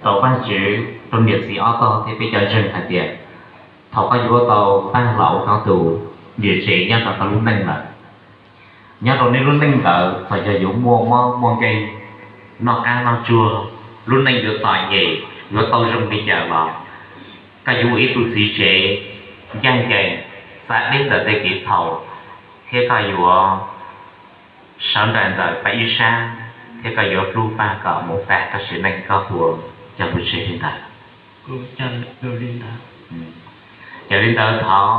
rau Vajtswv, rau niam txiv ob tog thiab peb cov ntseeg hais tias, thaum koj yuav tau tag los ua koj tus niam tsev nyob rau koj lub neej lawm, nyob rau nej lub neej ntawd txawm yog yuav muaj mob muaj nkeeg, noj qab noj tsuag, lub neej yuav txom nyem, yuav tau zoo li cas los, koj yuav ua ib tug txiv tsev ncaj ncees, xav deb ntawm tej kev txhaum, thiab koj yuav sawv nraim ntawm peb ib sab, thiab koj yuav hlub Paj kom mus tag koj sim neej, koj puas cog lus tseg li ntawd? Yog li ntawd thov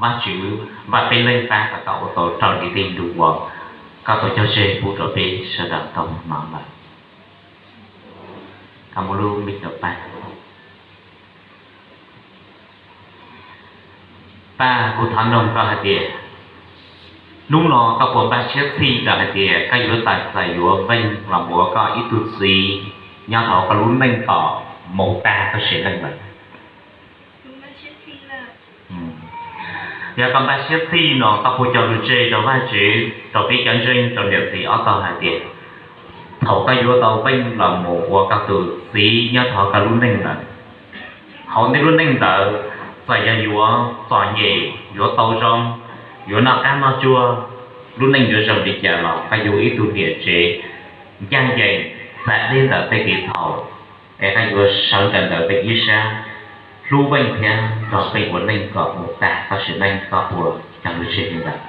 Vajtswv npaj peb leeg pab kom tau ua tau raws li tej lus uas koj tau cog tseg pub rau peb sawv daws tau hnov lawm. Koj muab lub me tawm Paj. Paj, kuv thov noog koj hais tias, hnub no koj puas npaj siab txhij lawm hais tias koj yuav txais txais yuav Veej los ua koj ib tug txiv nyob rau koj lub neej kom mus tag koj sim neej lawm? Yog koj npaj siab txhij no, koj puas cog lus tseg rau Vajtswv, rau peb cov ntseeg, rau niam txiv ob tog hais tias, thaum koj yuav tau Veej los mus ua koj tus txiv nyob rau koj lub neej lawm, hauv nej lub neej ntawd txawm yog yuav txom nyem, yuav tau zoo, yuav noj qab noj tsuag, lub neej yuav zoo li cas los koj yuav ib tug niam tsev ncaj ncees, xav deb ntawm tej kev txhaum, es koj yuav sawv nraim ntawm Veej ib sab, hlub Veej thiab nrog Veej ua neej kom mus tag koj sim neej, koj puas cog lus tseg li ntawd?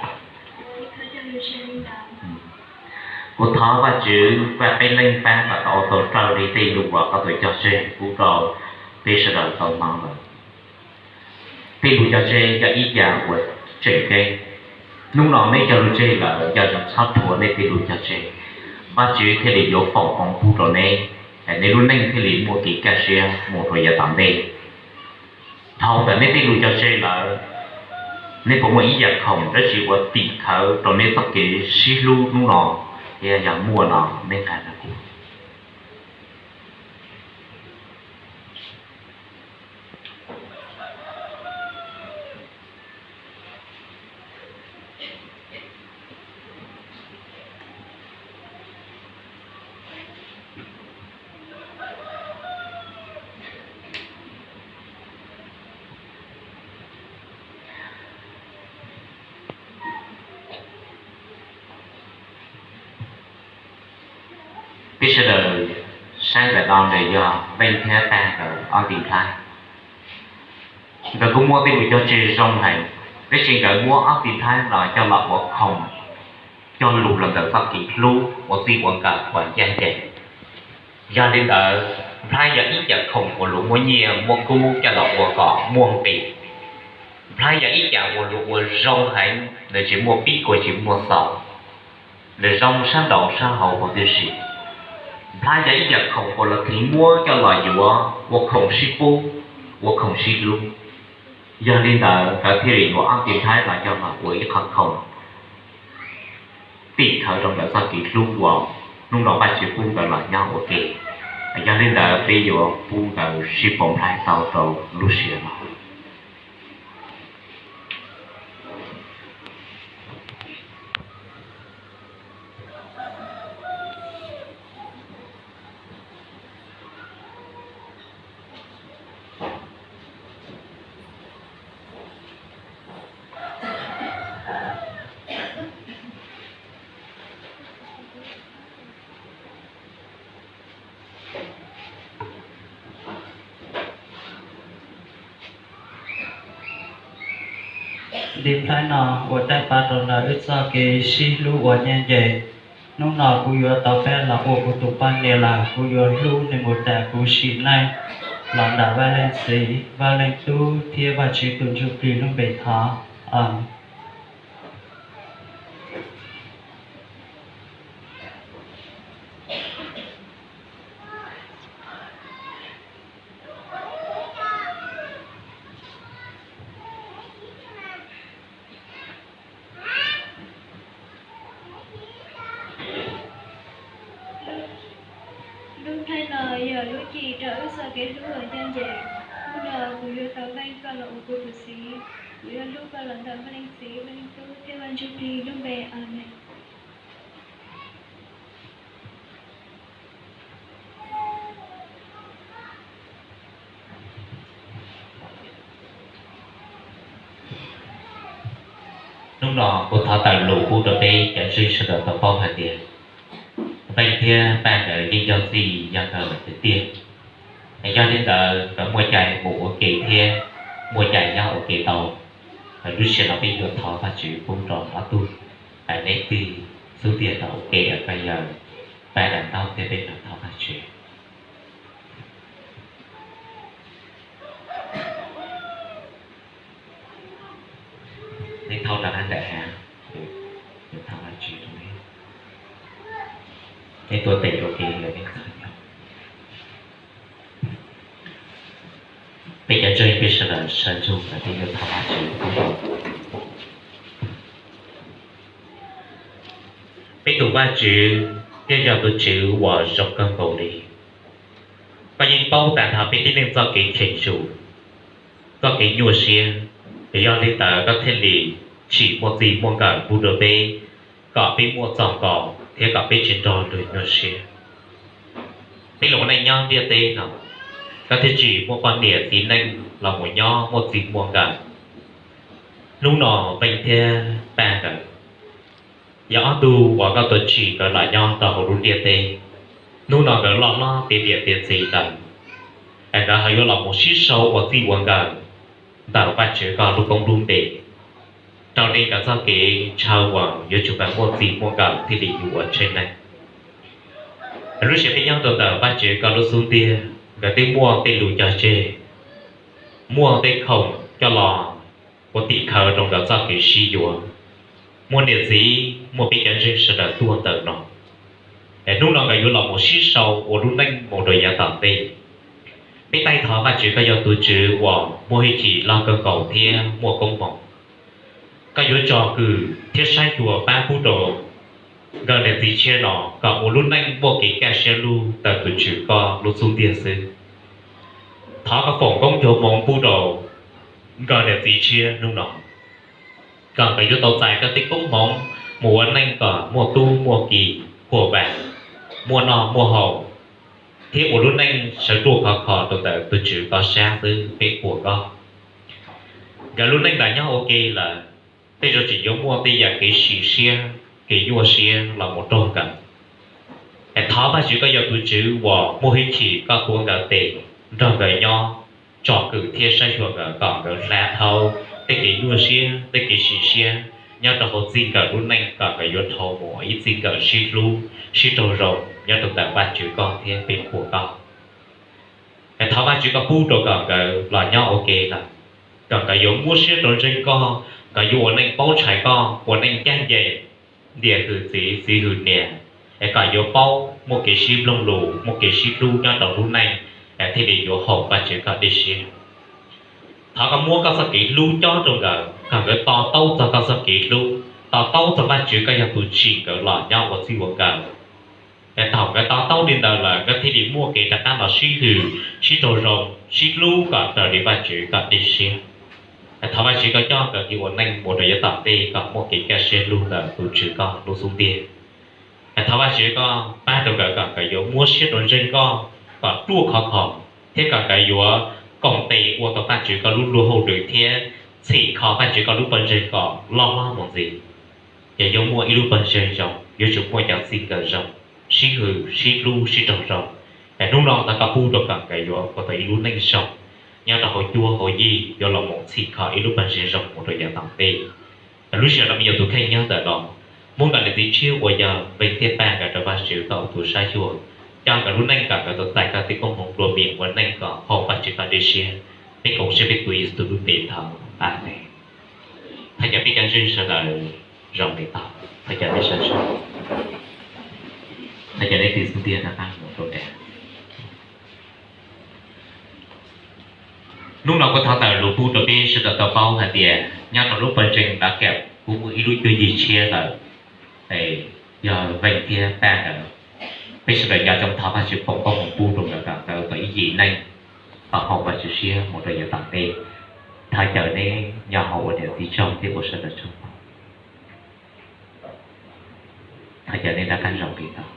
Kuv thov Vajtswv npaj peb leeg pab kom tau ua tau raws li tej lus uas koj tau cog tseg pub rau peb sawv daws tau hnov lawm. Tej lus cog tseg yog ib yam uas tseem ceeb. Hnub no neb cog lus tseg lawm, nco ntsoov txhob rhuav nej tej lus cog tseg, Vajtswv thiaj li yuav foom hmoov pub rau neb, es neb lub neej thiaj li muaj kev kaj siab mus rau yav tom ntej. Dhau ntawm neb tej lus cog tseg lawm, neb puas muaj ib yam khoom dab tsi uas tim khawv rau neb txoj kev sib hlub hnub no? Thiab yog muaj no, neb nqa rau kuv. Peb sawv daws saib ntawm no ntawm yog Veej thiab Paj nkawd ob tug nplhaib. Nkawd kuj muaj tej lus cog tseg zoo heev, tab sis nkawd muab ob tug nplhaib no coj los ua khoom cog lus los ntawm txoj kev hlub ua txij ua nkawm uas ncaj ncees. Yog li ntawd, nplhaib yog ib yam khoom uas luag muab nyiaj muab kub coj los ua kom muaj nqis. Nplhaib yog ib yam uas luag ua zoo heev, nws tsis muaj pib kuas tsis muaj xaus, nws zoo sab nraud sab hauv huv tib si. Nplhaib yog ib yam khoom uas luag theej muab coj los yuav ua khoom sib pub, ua khoom sib hlub. Yog li ntawd nkawd thiaj li yuav ob tug nplhaib los coj los ua ib qho khoom tim khawv rau ntawm txoj kev hlub uas hnub no Vajtswv pub nkawd los nyob ua ke. Yog li ntawd peb yuav pub nkawd sib pauv nplhaib tau rau lub sij hawm no. Tus nplhaib no ua tab pab rau ntawm wb txoj kev sib hlub uas ncaj ncees. Hnub no kuv yuav tau peb los ua kuv tus poj niam lawm, kuv yuav hlub nws mus tas kuv sim neej. Los ntawm Vaj Leej Txiv, Vaj Leej Tub thiab Vajtswv tus Ntsuj Plig lub npe thov, Amees. Lub nplhaib no yog lub cim rau wb txoj kev hlub uas ncaj ncees. Hnub no kuv yuav tau Veej koj los ua kuv tus txiv, kuv yuav hlub koj los ntawm Vaj Leej Txiv, Vaj Leej Tub thiab Vaj Ntsuj Plig lub npe, Amees. Hnub no kuv thov tawm lus pub rau peb cov ntseeg sawv daws tau paub hais tias Veej thiab Paj nkawd yeej yog txij yog nkawm tiag tiag. Es yog li ntawd nkawd muaj cai mus ua ke thiab muaj cai nyob ua ke tau. Lub sij hawm no peb yuav thov Vajtswv pub rau ob tug, neb tig xub ntiag rau ua ke, koj yawg Paj Dam Taub thiab peb mam thov Vajtswv. Neb thauj rov qab ntawm hav, thov Vajtswv rau neb, neb tuav tes ua ke los neb txhawb nqa. Peb cov ntseeg peb sawv daws sawv ntsug lawm peb yuav thov Vajtswv pub rau. Peb tus Vajtswv thiaj yog tus Tswv uas zoo kawg nkaus li. Koj yeej paub tag nrho peb tib neeg txoj kev cheem tsum, txoj kev nyuaj siab, yog li ntawd koj thiaj li tsim muaj txij muaj nkawm pub rau peb, kom peb muaj txoj nkos thiab kom peb tsis nrog luag nyuaj siab. Peb los ua neej nyob ntiaj teb no, koj thiaj tsim muaj poj niam txiv neej los mus nyob muaj txij muaj nkawm. Hnub no Veej thiab Paj nkawd yog ob tug uas koj tau tsim nkawd los nyob rau hauv lub ntiaj teb. Hnub no nkawd loj hlob tiav niam tiav txiv lawm, es nkawd ho yuav los mus sib sau ua txij ua nkawm ntawm Vajtswv koj lub koob lub npe, raws li nkawd txoj kev ntshaw uas yuav tsum muaj txij muaj nkawm thiaj li yuav ua tsheb neeg. Lub sij hawm peb nyob rau ntawm Vajtswv koj lub xub ntiag, nkawd twb muaj tej lus cog tseg, muaj tej khoom coj los ua tim khawv rau nkawd txoj kev sib yuav, muaj niam txiv muaj peb cov ntseeg sawv daws tuag ntawm no. Es hnub no nkawd yuav los mus sib sau ua lub neej mus rau yav tom ntej. Peb taij thov Vajtswv koj yog tus Tswv uas muaj hwj chim loj kawg nkaus thiab muaj koob hmoov. Koj yuav tsom kwm thiab saib xyuas pab pub rau nkawd niam txiv tshiab no kom ua lub neej muaj kev kaj siab lug ntawm tus Tswv koj lub xub ntiag xwb. Thov koj foom koob ncuag hmoov pub rau nkawd niam txiv tshiab hnub no, kom nkawd yuav tau txais koj tej koob hmoov mus ua neej kom muaj tub muaj ki, huam vam, muaj noj muaj haus, thiab ua lub neej sawv ruaj khov kho rau ntawm tus Tswv koj sab xwb peb qhuas koj. Nkawd lub neej ntawd nyob ua ke lawm, tej zaum tseem yuav muaj tej yam kev sim siab, kev nyuaj siab los mus raug nkawd. Es thov Vajtswv koj yog tus Tswv uas muaj hwj chim koj tuav nkawd tes, nrog nkawd nyob, tsom kwm thiab saib xyuas nkawd kom nkawd hla dhau tej kev nyuaj siab, tej kev sim siab nyob rau hauv txij nkawm lub neej kom nkawd yuav dhau mus ib txij nkawm sib hlub, sib raug zoo nyob rau ntawm Vajtswv koj thiab peb qhuas koj. Es thov Vajtswv koj pub rau kom nkawd los nyob ua ke lawm, kom nkawd yuav muab siab rau ntseeg koj, nkawd yuav ua neej paub ntshai koj, ua neej ncaj ncees, niam hwm txiv, txiv hwm niam, es kom yuav paub muaj kev sib mloog lus, muaj kev sib hlub nyob rau lub neej, es thiaj li yuav haum Vajtswv koj dej siab. Thov koj muab koj txoj kev hlub cob rau nkawd, kom nkawd to taub txog koj txoj kev hlub, to taub txog Vajtswv koj yog tus tsim nkawd los nyob ua txij ua nkawm. Es thaum nkawd to taub li ntawd lawm nkawd thiaj li muaj kev rov qab los sib hwm, sib raug zoo, sib hlub kom raws li Vajtswv koj dej siab. Es thov Vajtswv koj coj nkawd kev ua neej mus rau yav tom ntej kom muaj kev kaj siab lug ntawm tus Tswv koj lub xub ntiag. Es thov Vajtswv koj pab rau nkawd kom nkawd yuav muab siab rau ntseeg koj kom ruaj khov kho, thiab kom nkawd yuav koom tes ua tau Vajtswv koj lub luag hauj lwm thiab txhim kho Vajtswv koj lub pawg ntseeg kom loj hlob mus ntxiv. Ces yuav muaj ib lub pawg ntseeg zoo, yuav tsum muaj cov txij nkawm zoo, sib hwm, sib hlub, sib raug zoo. Es hnub no thov koj pub rau kom nkawd yuav ua tau ib lub neej zoo nyob rau hauv cuab hauv yig, yuav los mus txhim kho ib lub pawg ntseeg zoo mus rau yav tom ntej. Lub sij hawm no me nyuam tus kheej nyob ntawm no, muab nkawd niam txiv tshiab uas yog Veej thiab Paj nkawd rau Vajtswv koj ua tus saib xyuas, coj nkawd lub neej kom nkawd tau txais koj tej koob hmoov nplua mias ua neej kom haum Vajtswv koj dej siab. Peb koom siab peb tus Yexus tus lub npe thov, Amees. Thov caw peb cov ntseeg sawv daws zoo li tau, thov caw peb sawv, thov caw nej tig xub ntiag rov qab mus rau nram. Hnub no kuv thov tawm lus pub rau peb sawv daws tau paub hais tias nyob rau lub pawg ntseeg Npav Kam kuj muaj ib lub cuab yig tshiab lawm, yog Veej thiab Paj nkawd. Peb sawv daws nco ntsoov thov Vajtswv foom koob hmoov pub rau nkawd kom nkawd tau ib yim neej, tau haum Vajtswv siab mus rau yav tom ntej. Thov caw neb nyob hauv ua niam txiv tsaug thiab ua sawv daws tsaug. Thov caw neb rov qab zoo li tau.